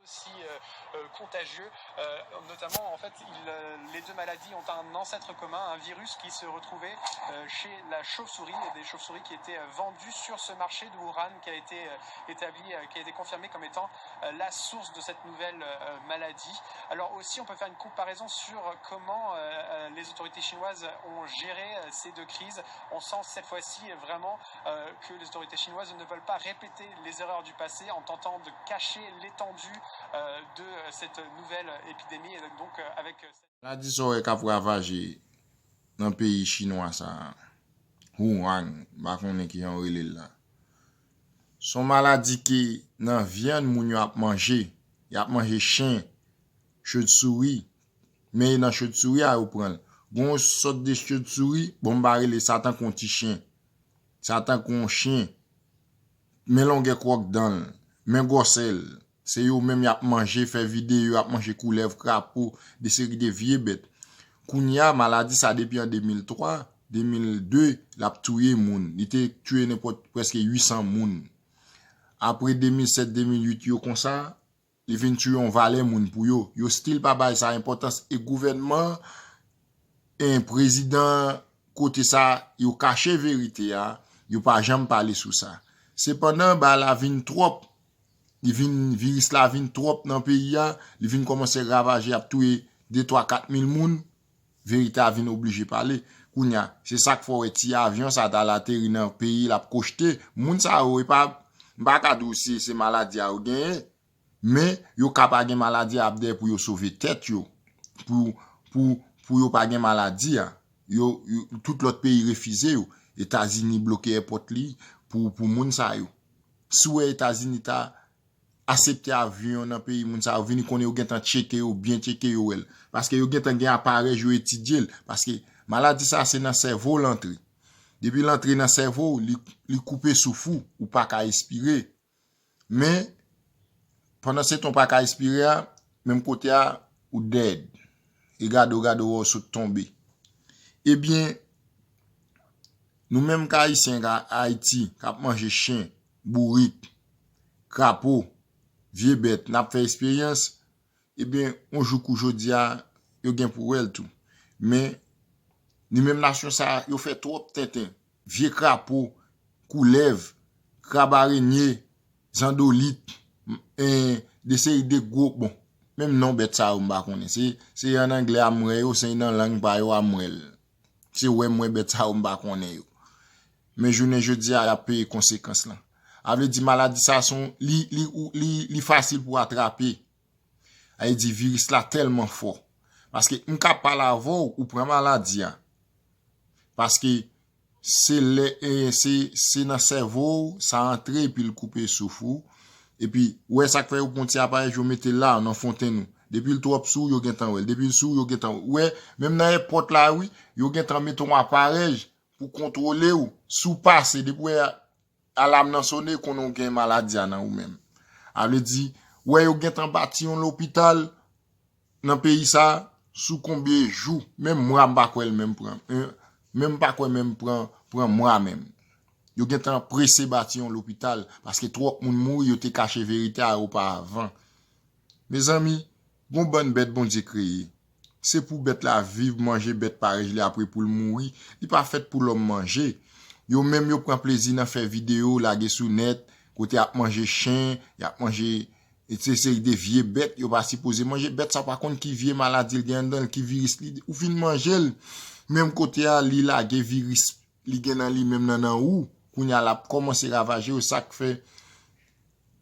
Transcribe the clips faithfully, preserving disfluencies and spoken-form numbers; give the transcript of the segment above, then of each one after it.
aussi euh, euh, contagieux. Euh, notamment, en fait, il, euh, les deux maladies ont un ancêtre commun, un virus qui se retrouvait euh, chez la chauve-souris, et des chauves-souris qui étaient euh, vendues sur ce marché de Wuhan, qui a été euh, établi, euh, qui a été confirmé comme étant euh, la source de cette nouvelle euh, maladie. Alors aussi, on peut faire une comparaison sur comment euh, les autorités chinoises ont géré euh, ces deux crises. On sent cette fois-ci vraiment euh, que les autorités chinoises ne veulent pas répéter les erreurs du passé en tentant de cacher l'étendue euh, de euh, cette nouvelle épidémie. Et donc, euh, avec euh, cette... Maladi sa w wè k ap ravaje nan peyi chinwa sa a, Wuhan, m pa konnen kijan yo rele l la. Se yon maladi ki nan vyann moun yo ap manje. Y ap manje chen, chauve-souris. Men e nan chauve-souris a yo pran l. Gen yon sòt de chauve-souris, bon, m pa rele sa tankou yon ti chen. Sa tankou yon chen. Men longè kwòk dan l, men gwòsè l. Se yo menm y ap manje, fè videyo, y ap manje koulèv, krapo, de seri de vye bèt. Kounye a, maladi sa depi an de mil twa, de mil de, l ap touye moun. Li te touye nenpòt prèske uit san moun. Apre de mil sèt, de mil uit yo konsa, li vin touye yon valè moun pou yo. Yo still pa bay sa enpòtans e gouvènman e prezidan kote sa yo kache verite a, yo pa janm pale sou sa. Sepandan, bagay la vin twòp, li vin, viris la vin twòp nan peyi a, li vin kòmanse ravaje, ap touye de, twa, kat mil moun, verite a vin oblije pale. Kounye a, se sa k fè w wè ti avyon sa t al ateri nan peyi l ap kochte. Moun sa yo, e pa, m pa ka di w si se maladi a yo genyen, men yo ka pa gen maladi a ap dèyè pou yo sove tèt yo, pou, pou, pou yo pa gen maladi a. Yo, yo, tout lòt peyi refize yo. Etazini bloke èpòt li pou, pou moun sa yo. Si w wè Etazini ta aksepte avyon nan peyi moun sa yo vini, konnen yo gentan tcheke yo, byen tcheke yo wè l. Paske yo gentan gen aparèy yo etidye l. Paske maladi sa se nan sèvo l antre. Depi l antre nan sèvo w, li, li koupe souf ou, ou pa ka espire. Men, pandan se tan w pa ka espire a, menm kote a, ou dead. E gade w, gade w, wè w sot tonbe. Ebyen, nou menm k Ayisyen k Ayiti, k ap manje chen, bourik, krapo, vye bèt, n ap fè esperyans, ebyen, yon jou kou jodi a, yo gen pou wè l tou. Men, li menm nasyon sa a, yo fè twòp tenten. Vye krapo, koulèv, krab arenye, zandolit, m- en, de seri de gwo, bon, menm non bèt sa yo m pa konnen. Se, se an anglè a m wè yo, se nan lang pa yo a m wè l. Se wè m wè bèt sa yo m pa konnen yo. Men jounen jodi a, y ap peye konsekans lan. A vle di maladi sa se yon, li, li, ou- li, li fasil pou atrape. A vle di viris la tèlman fò. Paske m ka pale avè w, ou pran maladi a. Paske se lè, e, se, se nan sèvo w, sa antre epi l koupe souf ou. Epi, ou wè sa k fè yo pran ti aparèy yo mete la, nan fontenn ou. Depi l twòp sou, yo gentan wè l. Depi l sou, yo gentan wè. Menm nan èpòt la, wi, yo gentan mete yon aparèy pou kontwole w. Si w pase, depi w wè alam nan sone, konnen w gen maladi a nan ou menm. A vle di, wè yo gentan bati yon lopital nan peyi sa, sou konbyen jou, menm mwa m pa kwè l menm pran. Menm m pa kwè menm pran, pran mwa menm. Yo gentan prese bati yon lopital, paske twòp moun mouri, yo te kache verite a oparavan. Mezanmi, gon bann bèt Bondye kreye. Se pou bèt la viv, manje bèt parèy li apre pou l mouri. Li pa fèt pou lòm manje. Yo menm yo pran plezi nan fè videyo, lage sou nèt, kote y ap manje chen, y ap manje, e se seri de vye bèt, yo pa sipoze manje. Bèt sa pa konn ki vye maladi l gen anndan l, ki viris li, ou fin manje l. Menm kote a, li lage viris li gen nan li menm nan, nan ou. Kounye a, l ap kòmanse ravaje yo, sa k fè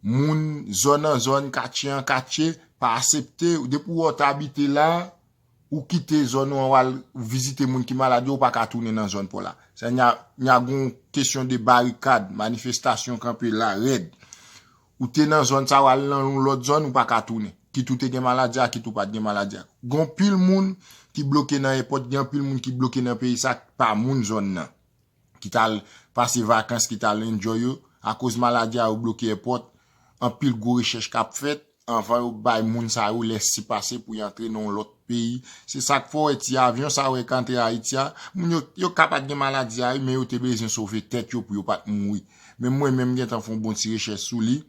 moun, zòn an zòn, katye an katye, pa aksepte, depi w wè w t abite la, ou kite zòn ou an, w al vizite moun ki malad yo, ou pa ka tounen nan zòn pa w la. Sa, n a, n a gon kesyon de barikad, manifestasyon kanpe la, rèd. Ou te nan zòn sa, w al nan yon lòt zòn, ou pa ka tounen. Kit ou te gen maladi a, kit ou pa t gen maladi a. Gen anpil moun ki bloke nan èpòt, gen anpil moun ki bloke nan peyi sa, pa moun zòn nan. Ki t al pase vakans, ki t al enjoy yo, akoz maladi a yo bloke èpòt, anpil gwo rechèch k ap fèt, anvan yo bay moun sa yo lèsepase pou y antre nan yon lòt peyi. Se sa k fè w wè ti avyon sa yo wè k antre Ayiti a, moun yo, yo ka pa t gen maladi a wi, men yo te bezwen sove tèt yo pou yo pa t mouri. Menm mwen menm gentan fè yon bon ti rechèch sou li.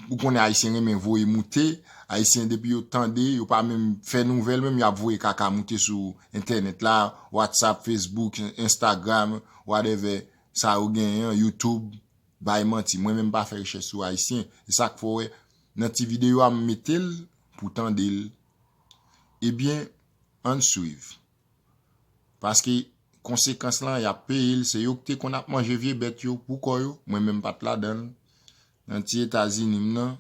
Ou konnen Ayisyen renmen voye moute. Ayisyen depi yo tande, yo pa menm fè nouvèl, menm y ap voye kaka moute sou entènèt la, WhatsApp, Facebook, Instagram, whatever, sa yo genyen, YouTube, bay manti. Mwen menm pa fè rechèch sou Ayisyen. E sa k fè w wè nan ti videyo a m mete l pou tande l. Ebyen, ann swiv. Paske konsekans lan, y ap peye l. Se yo ki te konn ap manje vye bèt yo pou kò yo. Mwen menm pa t ladan l. Nan ti Etazini m nan,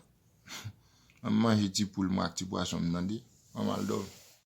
m manje ti poul mwen ak ti pwason m tande. Ann al dòmi.